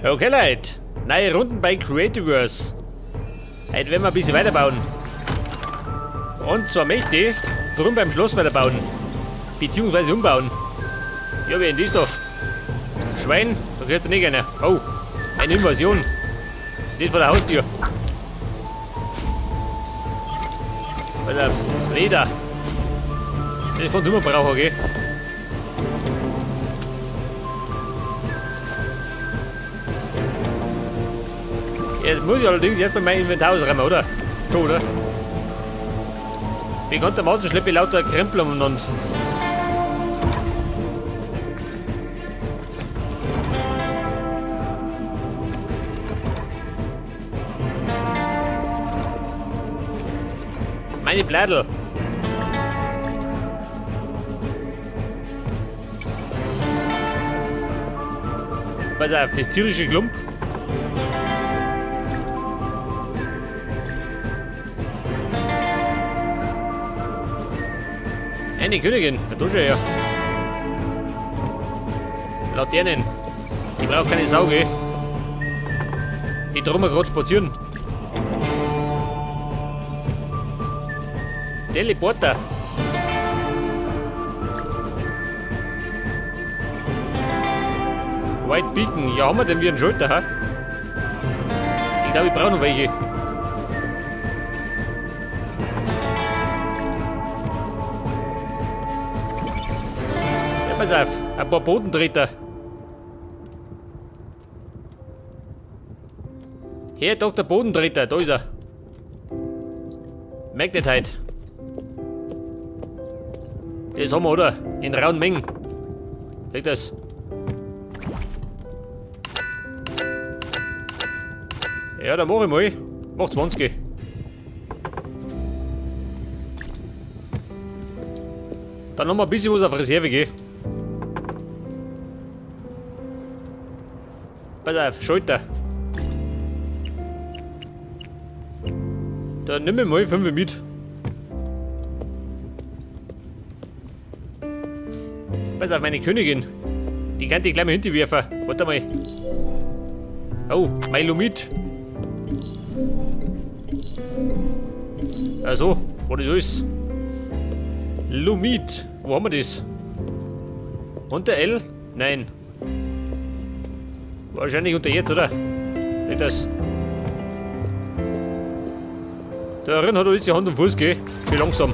Okay, Leute. Neue Runden bei Creativerse. Heute werden wir ein bisschen weiterbauen. Und zwar möchte ich drum beim Schloss weiterbauen. Beziehungsweise umbauen. Ja, wie denn das da? Schwein, da gehört er nicht einer. Oh, eine Invasion. Nicht vor der Haustür. Pass auf, Leder. Das kann du immer brauchen, gell? Jetzt muss ich allerdings erstmal mein Inventar ausräumen, oder? Schon, oder? Bekanntermaßen schleppe ich lauter Krempel umeinander. Meine Blädel. Pass auf, das tierische Klump. Eine Königin, na du schon her. Laternen. Ich brauch keine Sauge. Ich trau mir grad spazieren. Teleporter. White Beacon. Ja, haben wir denn wie einen Schalter, ha? Ich glaube, ich brauche noch welche. Ja, pass auf. Ein paar Bodentreter. Herr Dr. Bodentreter, da ist er. Magnetite. Das haben wir, oder? In rauen Mengen. Leg das. Ja, dann mach ich mal. Mach 20. Dann noch mal ein bisschen was auf Reserve, gell? Pass auf, Schalter. Da nimm ich mal 5 mit. Pass auf, meine Königin. Die kann ich gleich mal hinterwerfen. Warte mal. Oh, mein Lumit. Also, was das ist. Lumit. Wo haben wir das? Unter L? Nein. Wahrscheinlich unter jetzt, oder? Nicht das. Da drin hat alles die Hand und Fuß, gell? Schön langsam.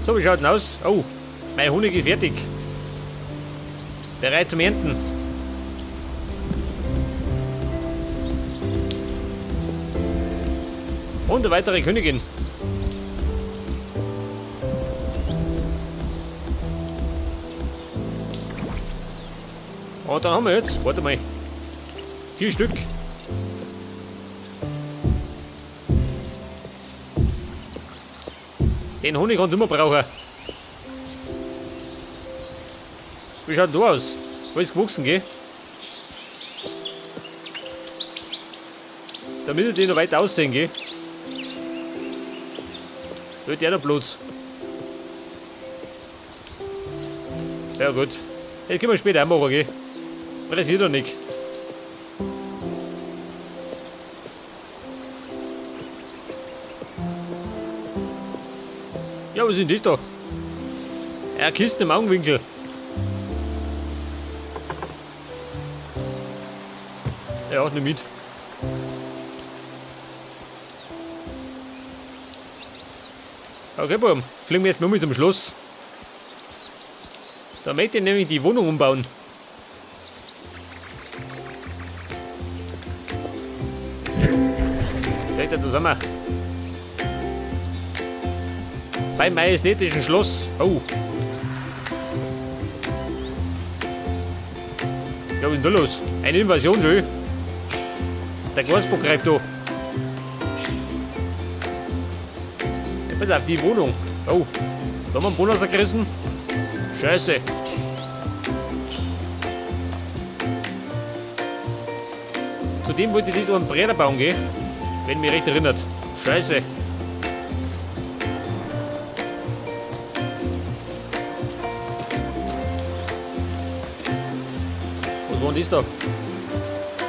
So, wie schaut denn aus? Oh, mein Honig ist fertig. Bereit zum Ernten. Und eine weitere Königin. Und dann haben wir jetzt, warte mal, 4 Stück. Den Honig kann du immer brauchen. Wie schaut denn da aus? Alles gewachsen, gell? Da müssen die noch weiter aussehen, gell? Da wird der noch Platz. Ja gut. Das können wir später auch machen, gell? Pressiert doch nicht. Ja, was ist denn das da? Ja, Kisten im Augenwinkel. Ja, nimm mit. Okay, Buam. Fliegen wir jetzt mal zum Schluss. Da möchte ich nämlich die Wohnung umbauen. Direkt da zusammen. Beim majestätischen Schloss. Oh. Ja, was ist denn da los? Eine Invasion schon. Der Glasbock greift da. Ja, pass auf, die Wohnung. Oh. Da haben wir einen Bonus gerissen. Scheiße. Zudem wollte ich das einen Brenner bauen, gell? Wenn mich recht erinnert. Scheiße. Was war denn das da?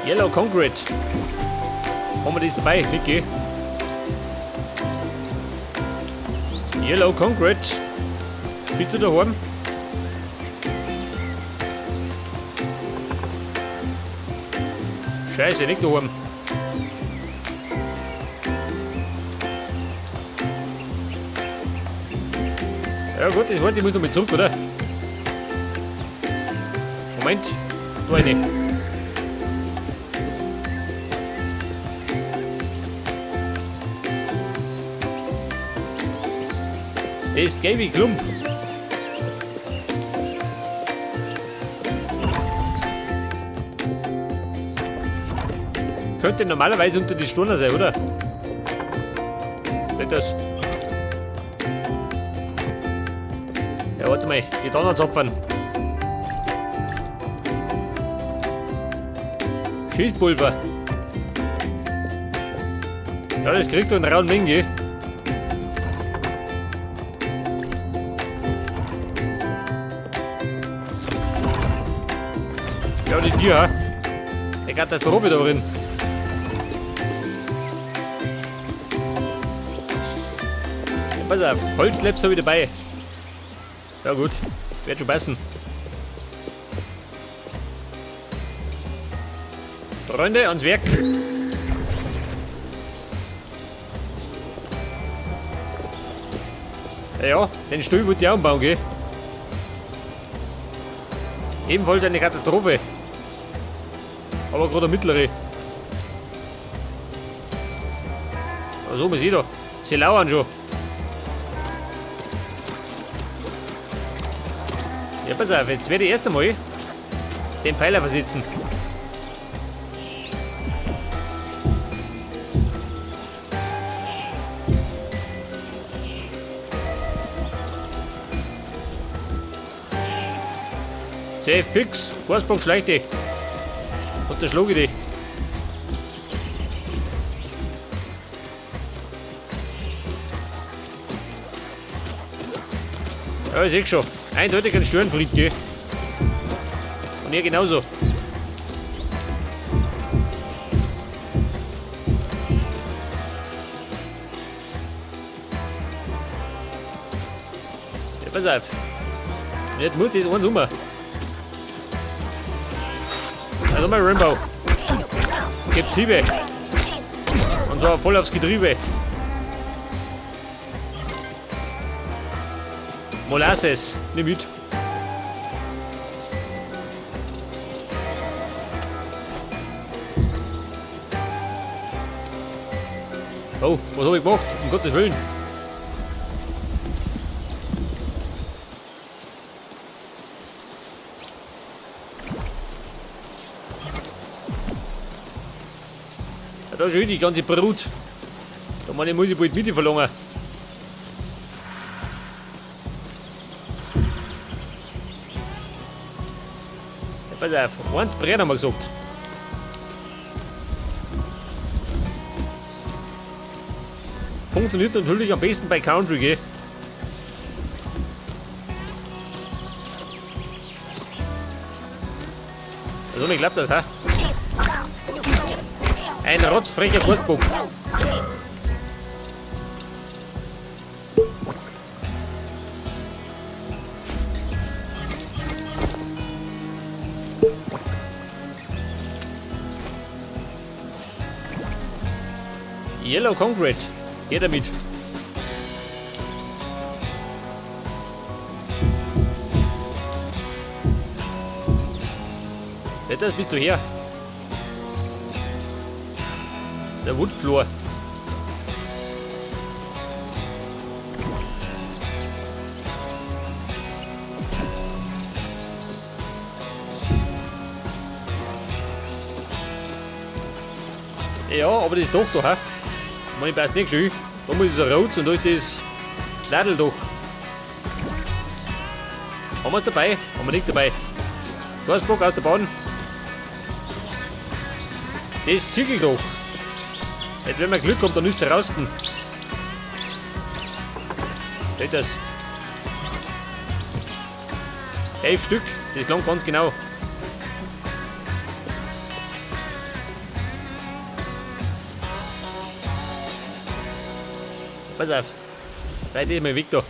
Yellow Concrete. Haben wir das dabei? Niki? Yellow Concrete. Bist du daheim? Scheiße, nicht daheim. Ja gut, das wollte ich muss noch mal zurück, oder? Moment, da eine. Das gelbe Klump. Könnte normalerweise unter die Stirn sein, oder? Seht das? Ja, warte mal, die Donnerzapfen. Schießpulver. Ja, das kriegt du in rauen Menge. Ja, die Tür, die Katastrophe da drin. Ja, pass auf, Holzlaps habe ich dabei. Ja gut, wird schon passen. Freunde, ans Werk. Ja, ja, den Stuhl wollte ich auch umbauen, gell? Ebenfalls eine Katastrophe. Aber gerade eine mittlere. Also, man sieht da. Sie lauern schon. Ja, pass auf, jetzt werde ich erst einmal den Pfeiler versetzen. Seh, fix, Horstbock schleicht dich. Und da schlage ich dich. Ja, ich seh schon. Eindeutig ein Störenfried, gell? Und er genauso. Ja, pass auf. Und jetzt muss das eins um. Also mal Rainbow. Gibt's Hiebe. Und zwar voll aufs Getriebe. Molasses, nimm mit. Oh, was hab ich gemacht? Um Gottes Willen. Ja, da ist schon die ganze Brut. Da meine ich, muss ich bald mit verlangen. Ja, pass auf, eins brennt, haben wir gesagt. Funktioniert natürlich am besten bei Country, gell? Also, mir klappt das, ha? Ein rotzfrecher Kurzbock. Yellow Concrete. Her damit. Das bist du her. Der Woodfloor. Ja, aber das ist doch da, hä? Ich meine, passt nicht schön. Da muss es rot und da ist das Ladeldach. Haben wir's dabei? Haben wir nicht dabei. Du hast Bock aus der Bahn. Das Ziegeldach. Jetzt, wenn wir Glück haben, dann ist es raus. Seht das? 11 Stück, das langt ganz genau. Pass auf. Vielleicht ist mein Weg da.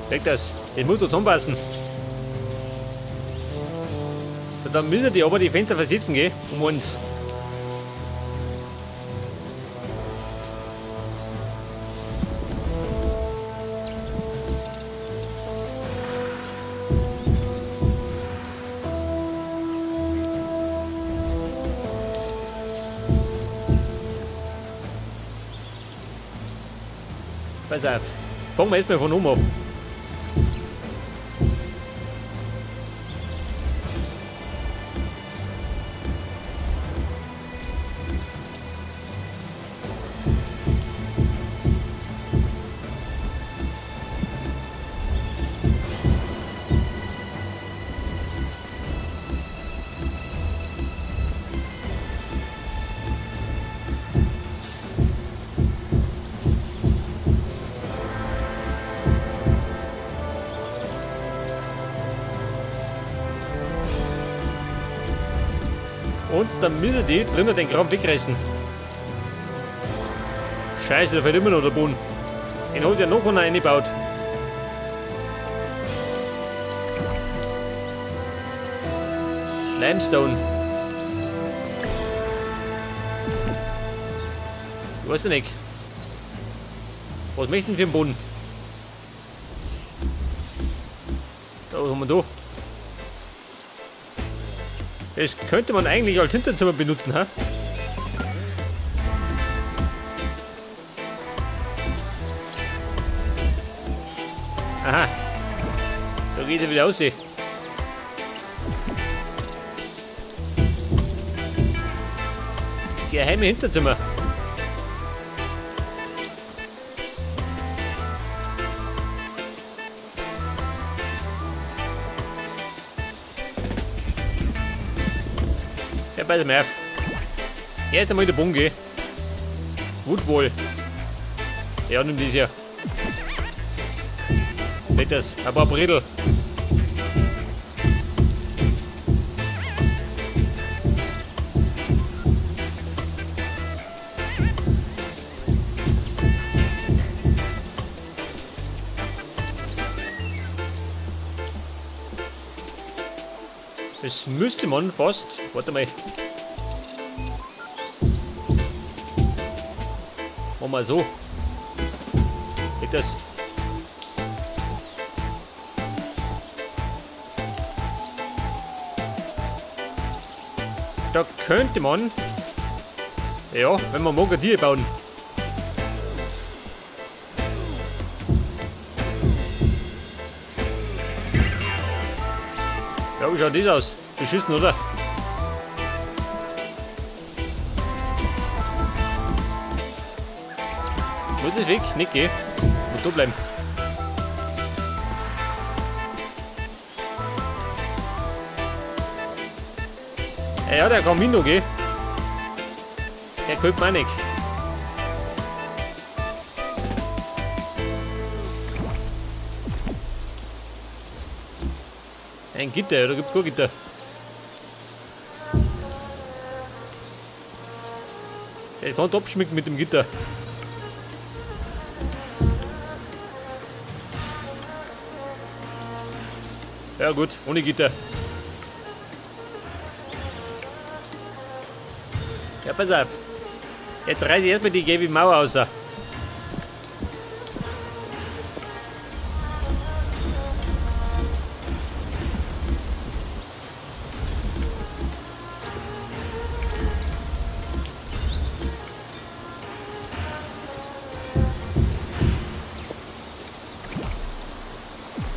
Weg das. Das muss doch zusammenpassen. Dann müssen die aber die Fenster versitzen, gell? Um uns. Pass auf. Fangen wir erstmal von oben an. Und dann müssen die drinnen den Kram wegreißen. Scheiße, da fällt immer noch der Boden. Den hat ja noch keiner eingebaut. Limestone. Ich weiß ja nicht. Was möchten wir für den Boden? Da, was haben wir da? Das könnte man eigentlich als Hinterzimmer benutzen, hä? Aha. Da geht er wieder raus. Geheime Hinterzimmer. Ja, pass mal auf. Erst einmal in der Bunge. Woodwall. Ja, nimm das hier. Nicht das. Ein paar Bredel. Das müsste man fast. Warte mal. Machen wir so. Geht das? Da könnte man, ja, wenn man mag, ein Tier bauen. Ja, wie schaut das aus? Beschissen, oder? Muss das weg? Nicht gehen. Muss da bleiben. Ja, der kann mit noch, gell? Der gefällt mir auch nicht. Ein Gitter, ja, da gibt's kein Gitter. Der kann abschmecken mit dem Gitter. Ja gut, ohne Gitter. Ja, pass auf. Jetzt reiße ich erstmal die gelbe Mauer raus.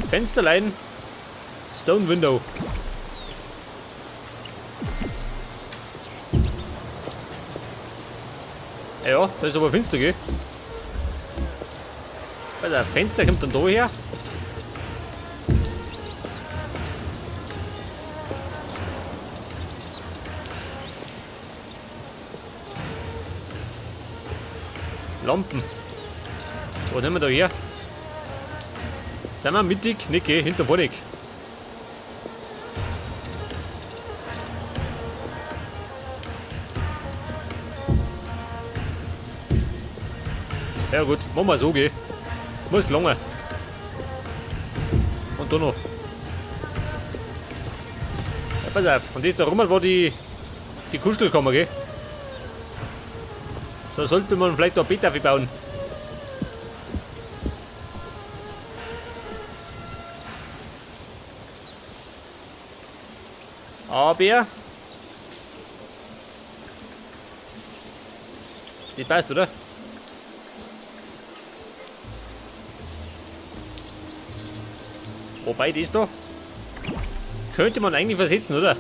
Fensterlein. Stone Window. Ja, da ist aber finster, gell? Also, ein Fenster kommt dann da her. Lampen. Was nehmen wir da her? Sind wir mittig? Nicht, gell? Hinter Wohnig. Ja gut, machen wir so, gell? Muss gelangen. Und da noch. Ja, pass auf. Und das da rum war die Kuschel gekommen, gell? Da sollte man vielleicht noch ein Bett aufbauen. Aber das passt, oder? Wobei das da könnte man eigentlich versetzen, oder?